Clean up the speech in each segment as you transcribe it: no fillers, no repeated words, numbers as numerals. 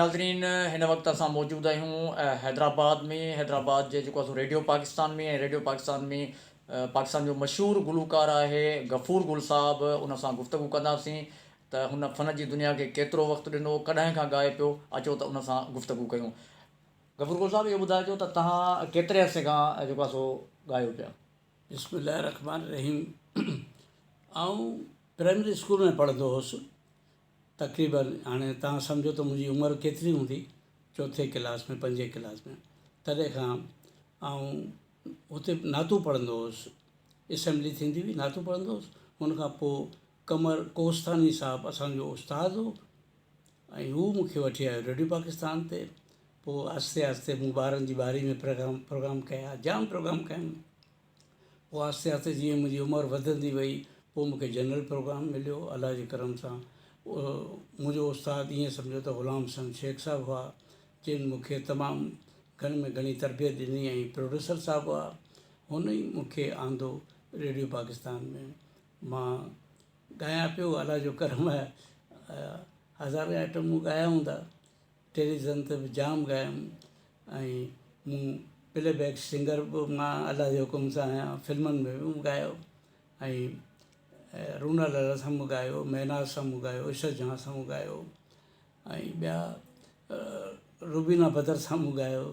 ناظرين هن وقت اسان موجود آهيون حيدرآباد ۾ حيدرآباد جي جيڪو آهي ريڊيو پاڪستان ۾ ۽ ريڊيو پاڪستان ۾ پاڪستان جو مشهور گلوڪار آهي غفور گل صاحب ان سان گفتگو ڪنداسين ته هن فن جي دنيا کي ڪيترو وقت ڏنو ڪڏهن کان ڳائي پيو اچو ته ان سان گفتگو ڪيون غفور گل صاحب اهو ٻڌائجو ته توهان ڪيتري عرصي کان جيڪو آهي سو ڳايو پيا. بسم الله الرحمٰن الرحيم آئون پرائمري اسڪول ۾ پڙهندو هوس تقريبن هاڻي توهان سمجهو ته منهنجي عمر ڪيتري هوندي چوٿين ڪلاس ۾ پنجين ڪلاس ۾ تڏهن کان آئون اتي نعتون پڙهندو هوس اسيمبلي ٿيندي هئي نعتون پڙهندو هوس ان کان پوء قمر ڪوستاني صاحب اسانجو استاد هو ۽ هو مونکي وٺي آيو ريڊيو پاڪستان تي پوء آهستي آهستي مون ٻارن جي ٻاري ۾ پروگرام پروگرام ڪيا جام پروگرام ڪيم پوء آهستي آهستي جيئن منهنجي عمر وڌندي وئي پوء مون کي جنرل پروگرام مليو الله جي ڪرم سان منهنجو استاد ائين سمجهو ته غلام حسين شيخ صاحب هئا جن مون کي تمام گهڻي ۾ گهڻي تربيت ڏني ۽ پروڊيوسر صاحب هئا هن ئي مون کي آندو ريڊيو پاڪستان ۾ مان ڳايان پيو الله جو ڪرم آهي هزارين آئٽم مون ڳايا هوندا ٽيليوزن تي به جام ڳايم ۽ مون پلي بيڪ سنگر به مان الله جي حڪم سان آهيان فلمن ۾ به مون ڳايو ۽ رونا لالا سان مون ڳايو مهناز سان مون ڳايو عشرت جهان سان مون ڳايو ۽ ٻيا روبينا بدر سان مون ڳايو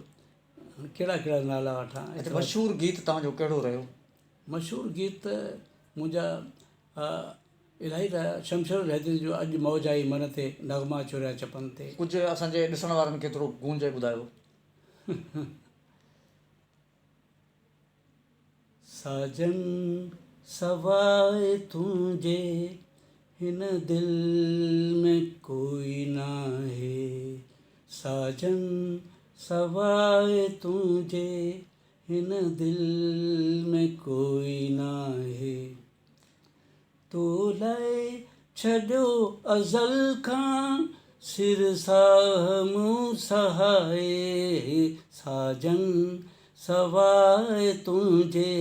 ڪهڙا ڪهڙا نالا وٺان. اڇا مشهور گيت توهان جو ڪهڙو رهيو؟ مشهور گيت ته منهنجا الاهي ته شمشير الحيدري جو اڄ موج آئي من تي نغما چوريا چپن تي. ڪجهه اسان جي ڏسڻ وارن کي ٿورو گونج ٻڌايو. ساجن سواء تنهنجي هن دل ۾ ڪوئي ناهي ساجن سواء تنهنجي هن دل ۾ ڪوئي ناهي. تو لاء ڇڏيو ازل کان سر ساهه مون سهائي ساجن سواء تنهنجي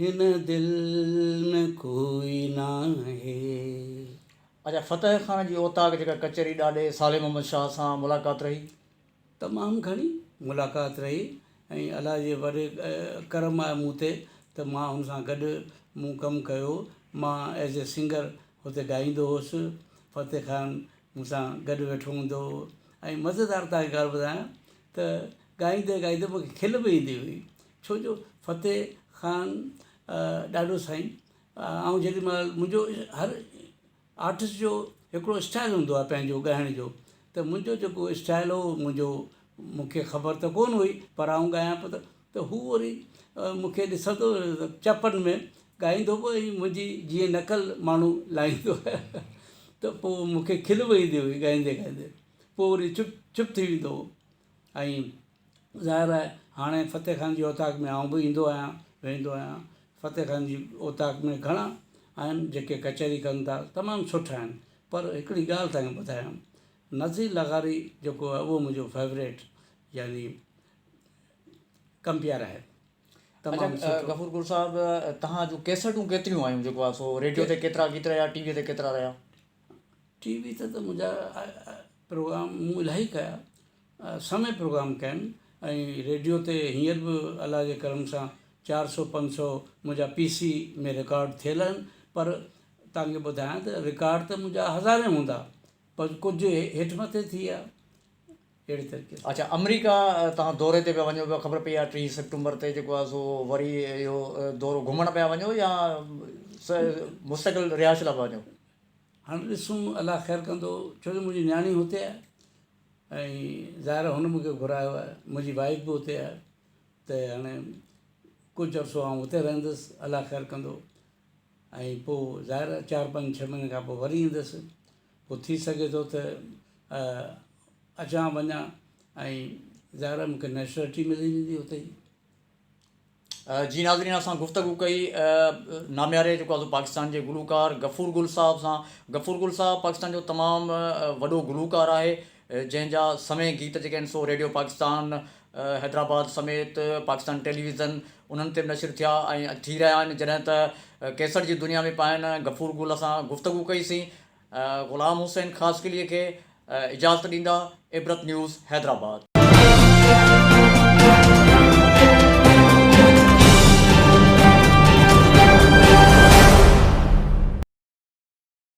هن دل ۾ ڪوئي ناهي. اچا فتح خان جي اوطاق جيڪا ڪچهري ڏاڏي صالح محمد شاهه سان ملاقات رهي. تمام گهڻي ملاقات رهي ۽ الله جي وڏي ڪرم آهي مون تي ته مان هن سان گڏ مون ڪم ڪيو مان ايز اي سنگر هتي ڳائيندو هوس فتح خان مون سان گڏ ويٺو هوندو هو ۽ مزيدار توهان کي ڳالهه ٻڌايان ته ڳائيندي ڳائيندي مون کي کل به ايندي هئي ڇو جو فتح خان ڏاڍو سائين آئون جيڏي مهل منهنجو هر آرٽسٽ جو هڪڙو اسٽائل هوندو آهي پنهنجو ڳائڻ جو ته منهنجو جيڪو اسٽائل هو منهنجو مون کي خبر ته ڪونه هئي پر آئون ڳايان پيو ته ته هو وري مون کي ڏسندو چپن ۾ ڳائيندو به ۽ منهنجي جيئن نقل ماڻهو لاهيندو آهي ته پوء مون کي کل به ايندي هئي ڳائيندي ڳائيندي پوء وري چپ چپ ٿي ويندو هو ۽ ظاهر آهي هاڻي فتح خان جي اوطاق ۾ آئون به ايندو آهيان ويندو آهيان فتح خان جي اوطاق ۾ گهڻا آهن جيڪي ڪچهري ڪن ٿا تمام سٺا آهن پر هڪڙي ڳالهه توهان کي ٻڌايان نذير لغاري جيڪو آهي اهو منهنجو فيوريٽ يعني ڪمپيئر آهي تمام اچا سٺو. غفور گل صاحب توهان جون ڪيسٽون ڪيتريون آيون جيڪو آهي سو ريڊيو تي ڪيترا گيت رهيا ٽي وي تي ڪيترا رهيا. ٽي وي تي ته منهنجا پروگرام مون الاهي ڪيا سمي پروگرام ڪيم ۽ ريڊيو تي هينئر به الله جي ڪرم سان چار سو پنج سو منهنجا پي سي ۾ رڪارڊ ٿيل آهن پر توهان کي ٻڌايان ته رڪارڊ ته منهنجا هزارين هوندا پر ڪجهه هيٺ مٿي ٿي ويا اهڙي طريقي سان. اڇا آمريڪا توهان دوري تي پيا وڃو پيا خبر پئي آهي 30 سيپٽمبر تي جيڪو آهي سو وري اهو دورو گهمڻ پيا وڃو يا مستقل رهائش لاء پيا وڃو. هاڻي ڏسون الله خير ڪندو ڇو جو منهنجي نياڻي هتي آهي ۽ ظاهر آهي هن مون کي گهرايو آهي منهنجي وائيف به اتي آهي ته هاڻي ڪجهه عرصو آئون اتي رهندس الله خير ڪندو ۽ پوء ظاهر آهي چار پنج ڇهه مهينن کان پوء وري ايندس پوء ٿي سگهي ٿو ته اچان وڃان ۽ ظاهر آهي مون کي نيشنلٽي ملي ويندي اتي ئي. جي ناظرين اسان گفتگو ڪئي نامياري جيڪو آهي پاڪستان جي گلوڪار غفور گل صاحب سان غفور گل صاحب پاڪستان جو تمام وڏو گلوڪار آهي جنهن جا سوين گيت جيڪي آهن سو ريڊيو پاڪستان حيدرآباد سميت پاڪستان ٽيليويزن انهن تي به نشر ٿيا ۽ ٿي رهيا آهن جڏهن ته ڪيسٽ جي دنيا ۾ پائن غفور گل سان گفتگو ڪئي سين غلام حسين خاصخيلي کي اجازت ڏيندا، عبرت نيوز حيدرآباد.